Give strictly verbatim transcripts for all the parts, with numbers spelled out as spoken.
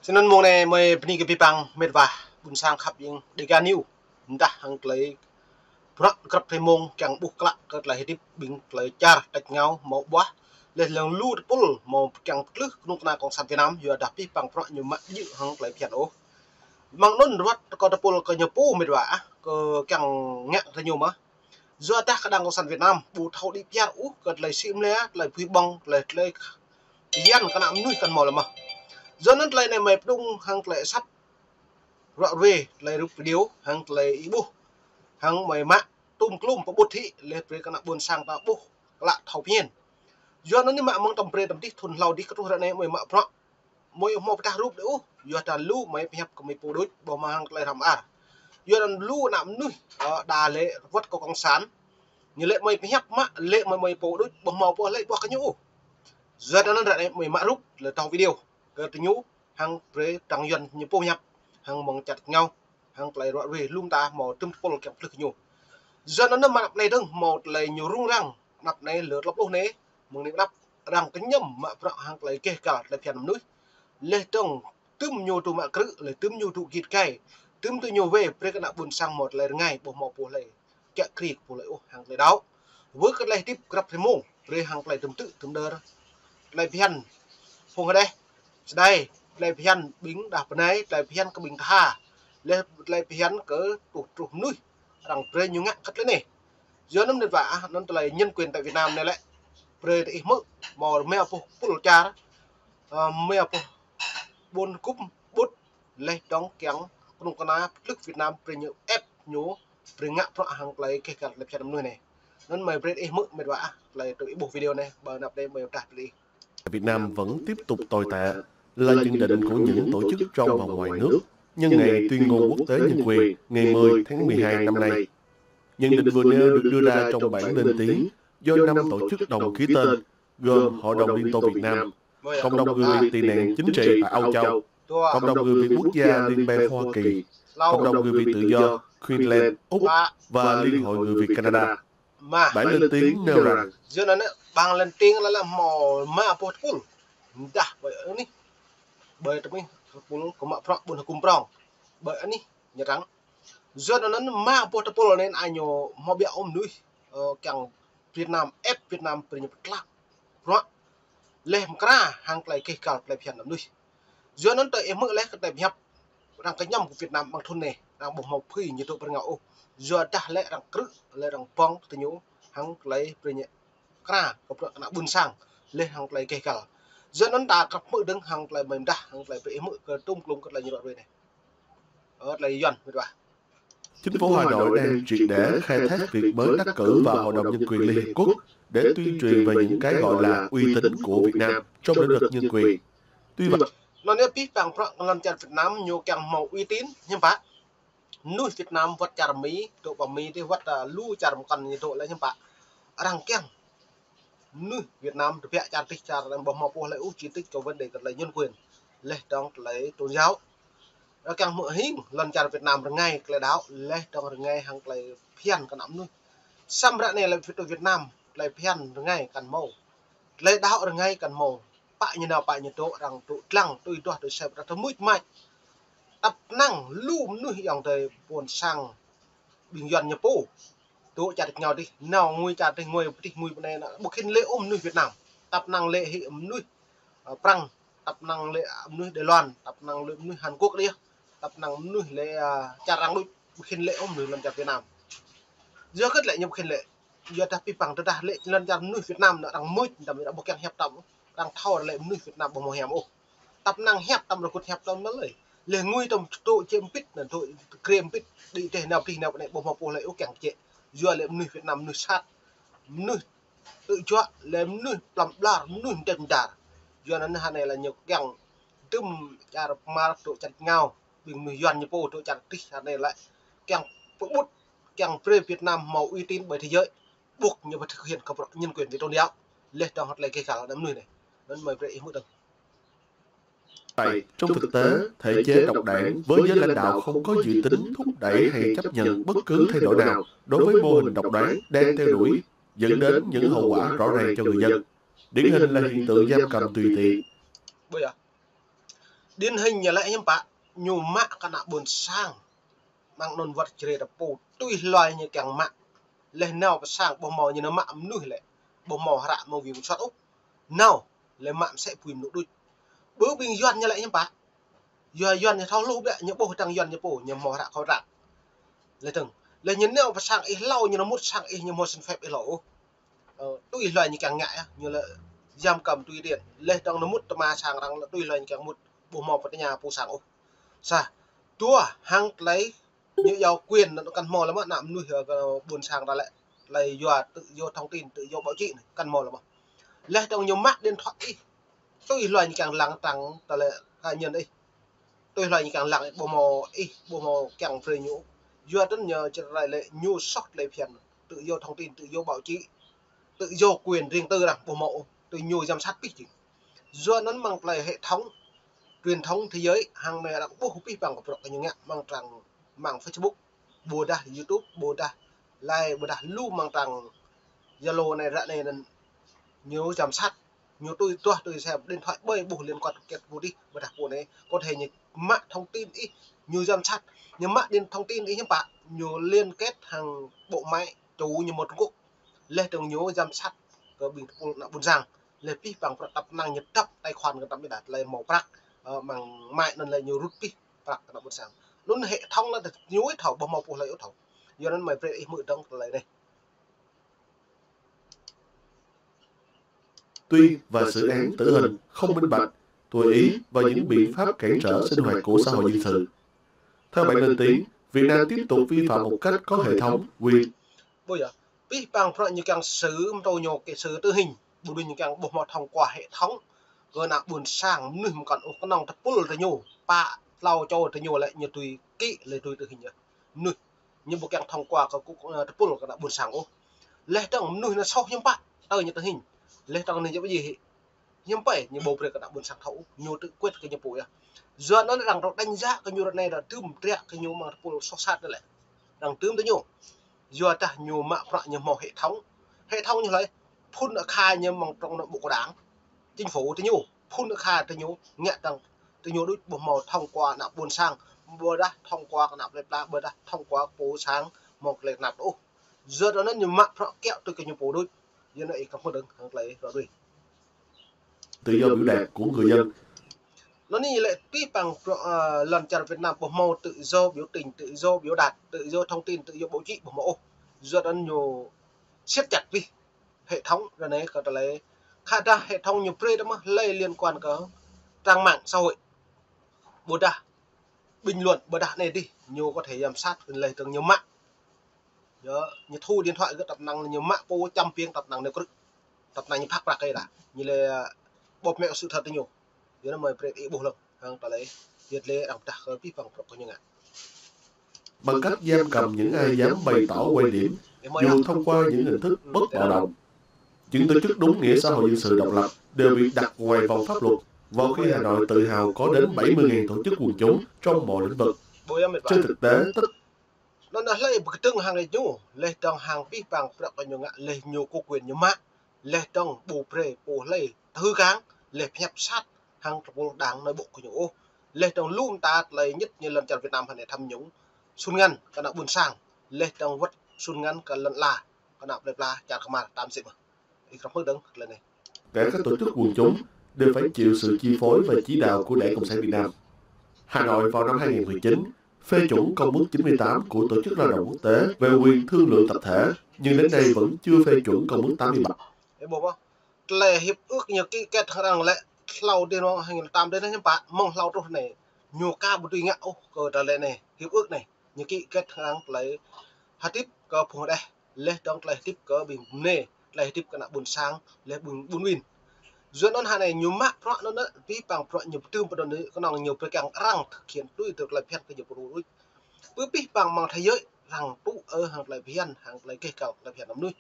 Snăn mông anai mơi bơni kơ abih bang mĕt wa ƀuôn sang khăp ing Dega News. Mdah hăng tơlơi bruă grăp hrơi mông kiăng ƀuh klă kơ tơlơi hơdip ƀing tơlơi čar tač rơngiao hmâo ƀuah, leh dlăng lu tơpul hmâo kiăng pơtlưh kơnuk kơna cộng sản Việt Nam, yua dah abih bang bruă ñu mă djơ̆ hăng tơlơi phiăn ôh. Mơ̆ng anŭn ruăt kơ tơpul kơ ñu pô mĕt wa ah, kơ kiăng ngă kơ ñu mơh. Yua dah kơ đảng cộng sản Việt Nam ƀu thâo đĭ pơyơr ôh kơ tơlơi sĭ mlĕ, tơlơi pui ƀơ̆ng, tơlơi, tơlơi yan kơ ană mơnuih kăn hmâo lĕ mơh. Yua anŭn tơlơi anai mơi pơdŏng hăng tơlơi asăp ruă ruê, tơlơi rup video, hăng tơlơi ih ƀuh, hăng mơi mă tŭm klŭm pơƀut hĭ, leh brơi kơ ană ƀuôn sang ta ƀuh klă thâo phiăn. Yua anŭn ñu mă mơ̆ng tơm brơi tơm dih thŭn hlâo dih kơ truh ră anai mơi mă bruă mơi ƀu hmâo pơdah rup đơi ôh, yua dah lu mơi pơhiăp kơ mơi pô đôč, ƀuh mă hăng tơlơi hrăm ar. Yua anŭn lu ană mơnuih, ơ, đa lĕ wơ̆t kơ cộng sản. Ñu lĕ mơi pơhiăp mă, lĕ mơi, mơi pô đôč, ƀuh hmâo pô lĕ ƀuh kơ ñu ôh. Yua anŭn ră anai mơi mă rup, lĕ tŏng video kơ tơ ñu, hăng brơi tơdang Yuăn ñu pô pơhiăp, hăng mơ̆ng čar tač rơngiao, hăng tơlơi ruă ruê lŏm ta hmâo tŭm tơpul kiăng pơtlưh kơ ñu. Yua anŭn mơ̆ng anăp anai dơ̆ng hmâo tơlơi ñu rŭng răng, anăp anai lơ tlŏp ôh anai, mơ̆ng anai anăp arăng kơñăm mă bruă hăng tơlơi gêh gal tơlơi phiăn mơnuih. Leh dơ̆ng tŭm ñu tŭ mă krư̆, leh tŭm ñu tŭ git gai, tŭm tơ ñu wai, brơi kơ ană ƀuôn sang hmâo tơlơi rơngai, ƀuh hmâo pô lĕ kiă kriê kơ pô lĕ ôh hăng tơlơi đaŏ. Wơ̆t kơ tơlơi hơdip grăp hrơi mông, brơi hăng tơlơi tŭm tŭ tŭm đơr, tơlơi phiăn phung hơđeh, sơdai, tơlơi phiăn ƀing đah bơnai, tơlơi phiăn kơ ƀing tha, leh tơlơi phiăn kơ truh truh mơnuih, arăng brơi ñu ngă kơ tơlơi anai. Yua anŭn mĕt wa ah, anŭn tơlơi nhân quyền tại Việt Nam anai lĕ brơi tơ ih hmư̆, hmâo rơma boh tơpul čar, ơ, rơma boh ƀôn hơkŭm ƀut, leh dơ̆ng kiăng kơnuk kơna pơtlưh Việt Nam brơi ñu ĕp ñu, brơi ngă bruă hăng tơlơi gêh gal tơlơi phiăn mơnuih anai. Anŭn mơi brơi ih hmư̆ mĕt wa ah, tơlơi tơ ih ƀuh video anai, ƀơi anăp anai mơi pơdah brơi ih. Việt Nam vẫn tiếp tục tồi tệ, là nhận định của những tổ chức trong và ngoài nước nhân ngày tuyên ngôn quốc tế nhân quyền ngày mười tháng mười hai năm nay. Nhận định vừa nêu được đưa ra trong bản lên tiếng do năm tổ chức đồng ký tên, gồm Hội đồng Liên Tô Việt Nam, Cộng đồng người Việt tị nạn chính trị tại Âu Châu, Cộng đồng người Việt quốc gia Liên bang Hoa Kỳ, Cộng đồng người Việt tự do Queensland, Úc và Liên hội người Việt Canada. Bản lên tiếng nêu rằng, yua anŭn ƀăng lên tiếng lĕ, lĕ hmâo rơma boh tơpul. Mdah ƀơi anih, ƀơi tơmih tơpul kơ mă bruă ƀôn hơkŭm prŏng ƀơi anih ñu răng. Yua anŭn rơma boh tơpul anai ñu hmâo ƀiă ôh mơnuih, ơ, kiăng Việt Nam, ĕp Việt Nam brơi ñu pơtlă bruă, leh mơkra hăng tơlơi gêh gal tơlơi phiăn mơnuih. Yua anŭn tơ ih hmư̆ leh kơ tơlơi pơhiăp arăng kơñăm kơ Việt Nam ƀăng thŭn anai, arăng ƀuh hmâo phưi ñu dŏ pơ rơngiao ôh. Yua dah lĕ arăng krư̆, lĕ arăng ƀơ̆ng tơ ñu hăng tơlơi brơi ñu mơkra kơ bruă kơ ană ƀuôn sang, leh hăng tơlơi gêh gal. Yua anŭn ta krăp hmư̆ dơ̆ng hăng tơlơi mơi mdah, hăng tơlơi brơi ih hmư̆ kơ tŭm klŭm kơ tơlơi ñu ruă ruê anai. Ơ, tơlơi Yuăn mĕt wa. Chính phủ Hà Nội đang triệt để khai thác việc mới đắc cử vào Hội đồng Nhân quyền Liên Hiệp Quốc để tuyên truyền về những cái gọi là uy tín của Việt Nam trong lĩnh vực nhân quyền. Tuy vậy, anŭn yơh abih bang bruă lŏn čar Việt Nam ñu kiăng hmâo uy tín, hiư̆m pă. Mơnuih Việt Nam wơ̆t čar Mi, dŏ pơ Mi dih wơ̆t, ơ, lu čar mơkŏn ñu dŏ lĕ hiư̆m pă. Arăng kiăng mơnuih Việt Nam tơbiă čar dih čar anŭn ƀuh hmâo pô lĕ ôh chỉ trích kơ vấn đề kơ tơlơi nhân quyền, leh dơ̆ng tơlơi tôn giáo. Arăng kiăng hmư̆ hing lŏn čar Việt Nam rơngai tơlơi đaŏ, leh dơ̆ng rơngai hăng tơlơi phiăn kơ ană mơnuih. Samơ̆ ră anai lĕ tơ Việt Nam tơlơi phiăn rơngai kăn hmâo, tơlơi đaŏ rơngai kăn hmâo. Pă ñu nao pă ñu dŏ, arăng dŏ dlăng, tui duah tui sem, arăng tơmuč mač. Tăp năng lu mơnuih ayŏng adơi ƀuôn sang ƀing Yuăn ñu pô dŏ čar tač rơngiao dih, nao ngui čar dih, ngui pơ dih, ngui pơ anai, ƀu khĭn lĕ ôh mơnuih Việt Nam. Tăp năng lĕ hĭ mơnuih, ơ, Prăng, tăp năng lĕ mơnuih Đài Loan, tăp năng lĕ mơnuih Hàn Quốc dih, tăp năng mơnuih lĕ, ơ, čar arăng đôč, ƀu khĭn lĕ ôh mơnuih lŏn čar Việt Nam. Yua hơget lĕ ñu ƀu khĭn lĕ? Yua dah abih bang tơdah lĕ lŏn čar mơnuih Việt Nam anŭn arăng muč, tơdah arăng ƀu kiăng hiăp tăm, arăng thâo lĕ mơnuih Việt Nam ƀu hmâo hiam ôh. Tăp năng hiăp tăm rơkŭt hiăp tăm mơ̆ lơi. Leh ngui tăm tŏ čem pit, anŭn tŏ krem pit, đĭ teh nao pih nao pơ anai ƀu hmâo pô lĕ ôh kiăng čĕ. Yua lĕ mơnuih Việt Nam mơnuih sat, mơnuih tơjuă, lĕ mơnuih plăm ƀlar, mơnuih mơtĕt mơdar. Yua anŭn hơnai lĕ ñu kiăng tŭm čar Mơar dŏ čar rơngiao, ƀing mơnuih Yuăn ñu pô dŏ čar dih hơnai lĕ kiăng pơƀut, kiăng brơi Việt Nam hmâo uy tín ƀơi thế giới. Ƀuh ñu pơthâo hiư̆m kơ bruă nhân quyền với tôn giáo, leh dơ̆ng hơget lĕ gêh gal ană mơnuih anai. Anŭn mơi brơi ih hmư̆ dơ̆ng. Vậy, trong thực tế, thể chế độc đảng với giới lãnh đạo không có dự tính thúc đẩy hay chấp nhận bất cứ thay đổi nào đối với mô hình độc đoán đang theo đuổi, dẫn đến những hậu quả rõ ràng cho người dân. Điển hình là hiện tượng giam cầm tùy tiện. Ƀơi yơh. Điển hình ñu lĕ hiư̆m pă, ñu mă kơ ană ƀôn sang. Mơ̆ng anŭn wơ̆t čơrê ta pô, tui hluai ñu kiăng mă. Laih nao pơ sang ƀu hmâo ñu nao mă mơnuih lĕ. Ƀu hmâo hră mơ̆ng wing suat ôh. Nao, lĕ mă mơsĕ pui mơnŭ đôč. Bơ ƀing Yuan ñu lĕ hiư̆m pă. Yua Yuan ñu thâo hluh biă, ñu ƀuh tăng Yuan ñu pô, ñu hmâo hră khua ră. Laih dơ̆ng, laih ñu nao pơ sang ih hlâo, ñu nao mŭt sang ih, ñu hmâo xin phép ih hlâo ôh. Ơ, tui hluai ñu kiăng ngă yơh, ñu lĕ giam cầm tùy tiện. Laih dơ̆ng nao mŭt tơma sang arăng lĕ tui hluai ñu kiăng mŭt, ƀu hmâo pơtơña pô sang ôh. Sa, dua, hăng tơlơi ñu iâu quyền anŭn kăn hmâo lĕ mơ̆, ană mơnuih, ơ, kơ ƀôn sang ta lĕ, tơlơi yua tự do thông tin, tự do báo chí anai, kăn hmâo lĕ mơ̆. Laih dơ̆ng ñu mă điện thoại ih, tui hluai ñu kiăng lăng tăng tơlơi cá nhân ih. Tui hluai ñu kiăng lăng ih, ƀu hmâo ih, ƀu hmâo kiăng brơi ñu. Yua tơl ñu čơrai lĕ ñu soh tơlơi phiăn, tự do thông tin, tự do báo chí, tự do quyền riêng tư arăng ƀu hmâo ôh, tui ñu giám sát pih jing. Yua anŭn mơ̆ng tơlơi hệ thống truyền thông thế giới hăng anai arăng ƀuh pih păng kơ bruă kơ ñu ngă mơ̆ng trang mạng Facebook, ƀôdah YouTube, ƀôdah Line, ƀôdah lu mơ̆ng trang Zalo anai ră anai anŭn ñu giám sát, ñu tui tuah tui xem điện thoại ƀơi ƀuh liên quan kết pô dih, ƀôdah pô anai, có thể ñu mă thông tin ih, ñu giám sát, ñu mă điện thông tin ih hiư̆m pă, ñu liên kết hăng bộ máy chủ ñu mơ̆ng Trung Quốc. Laih dơ̆ng ñu giám sát kơ ƀing tơpul ană ƀôn sang. Laih pih păng prăk tăp năng ñu tăp tài khoản kơ tăp ƀiă dah tơlơi hmâo prăk, ơ, mơ̆ng mai anŭn lĕ ñu rút pih prăk kơ ană ƀôn sang. Anŭn hệ thống anŭn tơ ñu ih thâo, ƀu hmâo pô hlơi ôh thâo. Yua anŭn mơi brơi ih hmư̆ dơ̆ng tơlơi anai. Tuyên và xử án tử hình không minh bạch, tùy ý và những biện pháp cản trở sinh hoạt của xã hội dân sự. Theo bạn lên tiếng, Việt Nam tiếp tục vi phạm một cách có hệ thống quyền. Ƀu yơh, pih păng bruă ñu kiăng xử, mtô ñu kơ xử tử hình, ƀu đuč ñu kiăng ƀuh hmâo thông qua hệ thống. Kơ ană ƀôn sang mơnuih mơ̆n kăn ôh, kơnơ̆ng tơpul tơ ñu, pă tlâo čô tơ ñu lĕ ñu tui kĭ lĕ tui tử hình yơh. Mơnuih ñu ƀu kiăng thông qua kơ kŭ-, ơ, tơpul kơ ană ƀôn sang ôh. Laih dơ̆ng mơnuih anŭn soh hiư̆m pă, tơ ñu tơ hing. Laih dơ̆ng anai ñu ƀu djơ̆ hĭ. Hiư̆m pă ñu ƀu brơi kơ ană ƀôn sang thâo ôh, ñu tự quyết kơ ñu pô yơh. Yua anŭn arăng rŏ đánh giá kơ ñu ră anai ră tơm triă kơ ñu mơ̆ng tơpul soh sat anai lĕ. Arăng tơm tơ ñu. Yua dah ñu mă bruă ñu hmâo hệ thống. Hệ thống ñu hlơi, phun akha ñu mơ̆ng trong ană bộ của đảng. Chính phủ tơ ñu, phun akha tơ ñu, ngă tăng tơ ñu đôč ƀu hmâo thông qua ană ƀôn sang, ƀôdah thông qua kơ ană plơi pla, ƀôdah thông qua pô sang hmâo tơlơi tơnap ôh. Yua anŭn ñu mă bruă kiăo tui kơ ñu pô đôč. Yua anŭn ih kăm hmư̆ dơ̆ng hăng tơlơi ră ruai. Tự do biểu đạt của người dân. Anŭn anai lĕ pih păng bruă, ơ, lŏn čar Việt Nam ƀu hmâo tự do biểu tình, tự do biểu đạt, tự do thông tin, tự do báo chí ƀu hmâo ôh. Yua anŭn ñu siết chặt pih. Hệ thống ră anai kơ tơlơi. Khă dah hệ thống ñu brơi tơ mơ̆ hlơi liên quan kơ trang mạng xã hội. Ƀôdah bình luận, ƀôdah anai dih, ñu có thể giám sát, laih dơ̆ng ñu mă. Yơh, ñu thu điện thoại kơ tăp năng ñu mă pô čăm piêng tăp năng ñu krư̆. Tăp năng ñu phak prăk kơ dah. Ñu lĕ, ơ, bóp méo sự thật tơ ñu. Yua anŭn mơi brơi ih ƀuh lăng, hăng tơlơi, yơh lĕ arăng pơdah kơ pih păng bruă kơ ñu ngă. Bằng cách giam cầm những ai dám bày tỏ quan điểm, dù thông qua những hình thức bất bạo động. Những tổ chức đúng nghĩa xã hội dân sự độc lập đều bị đặt ngoài vòng pháp luật, vào khi Hà Nội tự hào có đến bảy mươi ngàn tổ chức quần chúng trong mọi lĩnh vực. Trên thực tế, tất Anŭn hlơi ƀu kơdơ̆ng hăng ñu, laih dơ̆ng hăng pih păng bruă kơ ñu ngă, laih ñu có quyền ñu mă, laih dơ̆ng ƀu brơi pô hlơi tơhư kang, laih pơhiăp sat hăng tơpul đảng nội bộ kơ ñu ôh. Laih dơ̆ng lŏm ta tơlơi ñĕt ñu lŏn čar Việt Nam hơnai tham nhũng, sun ngăn kơ ană ƀôn sang, laih dơ̆ng wơ̆t sun ngăn kơ lŏn ala, kơ ană plơi pla, čar kơmar, tam sĭ mơ̆. Ih kăm hmư̆ dơ̆ng tơlơi anai. Kể các tổ chức quần chúng đều phải chịu sự chi phối và chỉ đạo của Đảng Cộng sản Việt Nam. Hà Nội vào năm hai nghìn mười chín phê chuẩn Công ước chín mươi tám của Tổ chức Lao động Quốc tế về quyền thương lượng tập thể, nhưng đến nay vẫn chưa phê chuẩn Công ước tám mươi bảy. Ơ, ƀuh mơ̆, tơlơi hiệp ước ñu ký kết hăng arăng lĕ hlâo dih anŭn hai nghìn tám dih anŭn hiư̆m pă, mơ̆ng hlâo truh anai, ñu ka ƀu dưi ngă ôh kơ tơlơi anai, hiệp ước anai. Ñu ký kết hăng arăng tơlơi hơdip kơ phung rơđeh, laih dơ̆ng tơlơi hơdip kơ ƀing bơnai, tơlơi hơdip kơ ană ƀôn sang, laih ƀing ƀun ƀin. Yua anŭn hơnai ñu mă bruă anŭn, pih păng bruă ñu pơtưm pơdŏn anŭn, kơnơ̆ng ñu pơkeng arăng thực hiện tui tơlơi phiăn kơ ñu pơrŭ rŭč. Pơ pih păng mơ̆ng thế giới, arăng tŭ ư hăng tơlơi phiăn, hăng tơlơi keh kal tơlơi phiăn mơnuih.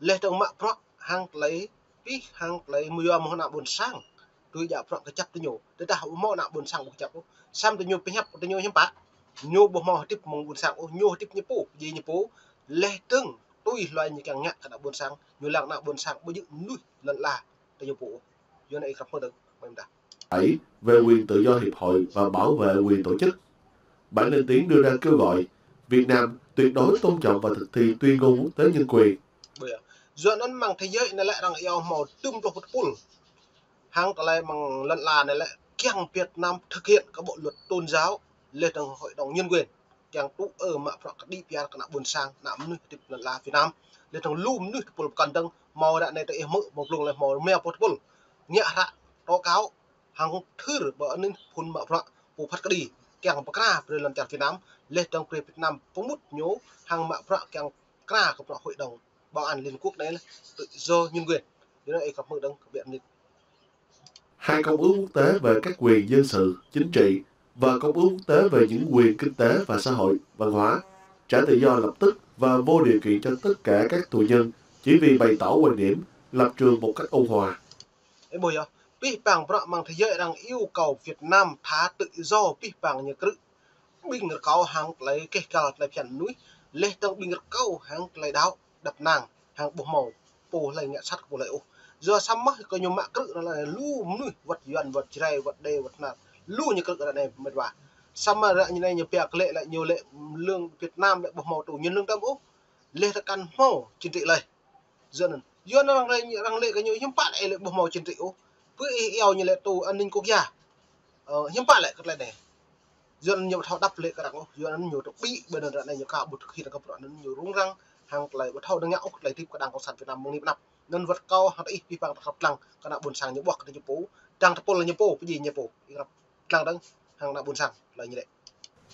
Laih dơ̆ng mă bruă hăng tơlơi pih hăng tơlơi mơyua mơ̆ng ană ƀôn sang. Tui djă bruă kơjăp tơ ñu. Tơdah ƀu hmâo ană ƀôn sang ƀu kơjăp ôh. Samơ̆ tơ ñu pơhiăp tơ ñu hiư̆m pă. Ñu ƀu hmâo hơdip mơ̆ng ƀôn sang ôh, ñu hơdip ñu pô, djai ñu pô. Laih dơ̆ng tui hluai ñu kiăng ngă kơ ană ƀôn sang, ñu lăng ană ƀôn sang ƀu djơ̆ mơnuih lŏn ala tơ ñu pô ôh. Yua anŭn ih kăm hmư̆ dơ̆ng, mơi mơdah. bảy về quyền tự do hiệp hội và bảo vệ quyền tổ chức. Bản lên tiếng đưa ra kêu gọi Việt Nam tuyệt đối tôn trọng và thực thi tuyên ngôn quốc tế nhân quyền. Ƀơi, yua anŭn mơ̆ng thế giới anai lĕ arăng iâu hmâo tơm tơpul. Hăng tơlơi mơ̆ng lŏn ala anai lĕ kiăng Việt Nam thực hiện các bộ luật tôn giáo, lĕ tơ̆ng hội đồng nhân quyền. Kiăng tŭ ư mă bruă kơđi pơyơr kơ ană ƀôn sang, ană mơnuih tip lŏn ala Việt Nam. Lĕ tơ̆ng lu mơnuih tơpul pơkŏn dơ̆ng, hmâo ră anai tơ ih hmư̆, hmâo blung lĕ hmâo rơma pluh tơpul. Ngă hră, tố cáo, hăng thưr ƀơi anŭn phun mă bruă pơphat kơđi, kiăng pơkra brơi lŏn čar Việt Nam, lĕ tơ̆ng brơi Việt Nam pơmŭt ñu, hăng mă bruă kiăng pơkra kơ bruă Hội đồng Bảo an Liên Quốc anai lĕ tự do nhân quyền. Yua anŭn ih kăp hmư̆ dơ̆ng kơ biă mơnit. Hai công ước quốc tế về các quyền dân sự, chính trị và công ước quốc tế về những quyền kinh tế và xã hội, văn hóa, trả tự do lập tức và vô điều kiện cho tất cả các tù nhân chỉ vì bày tỏ quan điểm, lập trường một cách ôn hòa. Ê, ƀuh yơh, pih pang bruă mơ̆ng thế giới arăng yêu cầu Việt Nam thả tự do pih pang ñu krư̆. Ƀing rơkâo hăng tơlơi keh kal tơlơi phiăn mơnuih, lĕ tơ̆ng ƀing rơkâo hăng tơlơi đaŏ, đăp năng, hăng ƀu hmâo pô hlơi ngă sat kơ pô hlơi ôh. Yua samơ̆ kơ ñu mă krư̆ anŭn lĕ lu mơnuih, wơ̆t Yuan, wơ̆t Jrai, wơ̆t Đê, wơ̆t Hnar, lu ñu krư̆ ră anai mĕt wa. Samơ̆ ră ñu anai ñu pia kơ lĕ, lĕ ñu lĕ lương Việt Nam lĕ ƀu hmâo tù nhân lương tâm ôh. Lĕ tơ kăn hmâo chính trị lơi. Yua anŭn, yua anŭn arăng lĕ, arăng lĕ kơ ñu hiư̆m pă lĕ, lĕ ƀu hmâo chính trị ôh. Pơ ih iâu ñu lĕ tù an ninh quốc gia. Ơ, hiư̆m pă lĕ kơ tơlơi anai. Yua anŭn ñu ƀu thâo đăp lĕ kơ arăng ôh. Yua anŭn ñu tŭ ƀĭ, ƀơi anŭn ră anai ñu ka ƀu thực hiện kơ bruă anŭn ñu rŭng răng, hăng tơlơi ƀu thâo dơ̆ng ngă ôh kơ tơlơi hơdip kơ đảng cộng sản Việt Nam mơ̆ng anai pơ anăp. Anŭn wơ̆t kâo hăng tơ ih pih pang ta krăp lăng kơ ană ƀôn sang ñu ƀuh kơ tơ ñu pô. Dăng tơpul ñu pô, pơjing ñu pô. Ih krăp lăng dơ̆ng hăng ană ƀôn sang tơlơi ñu lĕ.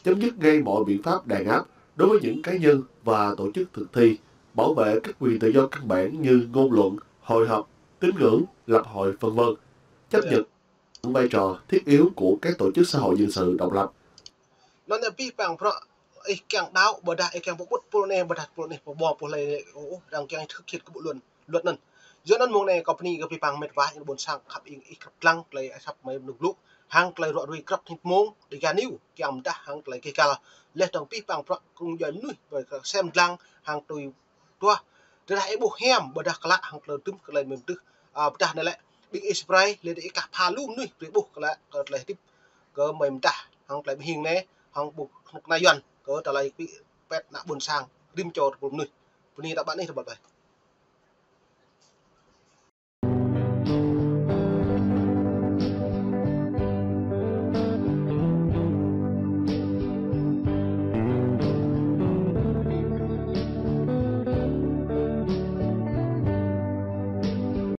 Chấm dứt ngay mọi biện pháp đàn áp đối với những cá nhân và tổ chức thực thi, bảo vệ các quyền tự do căn bản như ngôn luận, hội họp, tín ngưỡng, lập hội, vân vân. Chấp nhận những vai trò thiết yếu của các tổ chức xã hội dân sự độc lập. Anŭn yơh pih pang bruă ih kiăng đaŏ, ƀôdah ih kiăng pơƀut pô anai, ƀôdah pô anai, pơƀuh pô hlơi, ôh, arăng kiăng thực hiện kơ bộ luật, luật anŭn. Yua anŭn mơ̆ng anai kâo bơni kơ pih pang mĕt wa, ană ƀôn sang khăp ing ih krăp lăng tơlơi asăp mơi mơnuk glŭ, hăng tơlơi ruă rui krăp thit mơ̆ng, Dega News, kiăng mơdah hăng tơlơi keh kal. Lĕ tơ̆ng pih pang bruă kơnung djuai mơnuih, ƀơi kơ sem lăng, hăng tui tuah. Tơdah ih ƀuh hiam, ƀôdah klă hăng tơlơi tŭm kơ tơlơi mơ̆n tưh. A, pơdah anai lĕ, ƀing ih sơprai, lĕ ih kah pha lu mơnuih, brơi ƀuh klă kơ tơlơi hơdip, kơ mơi mơdah, hăng tơlơi ƀing hing anai, hăng ƀuh kơnuk kơna Yuan, kơ tơlơi pĭ pet ană ƀôn sang, rĭm čô tơpul mơnuih. Bơni ta ƀă anih tơƀăt ƀai.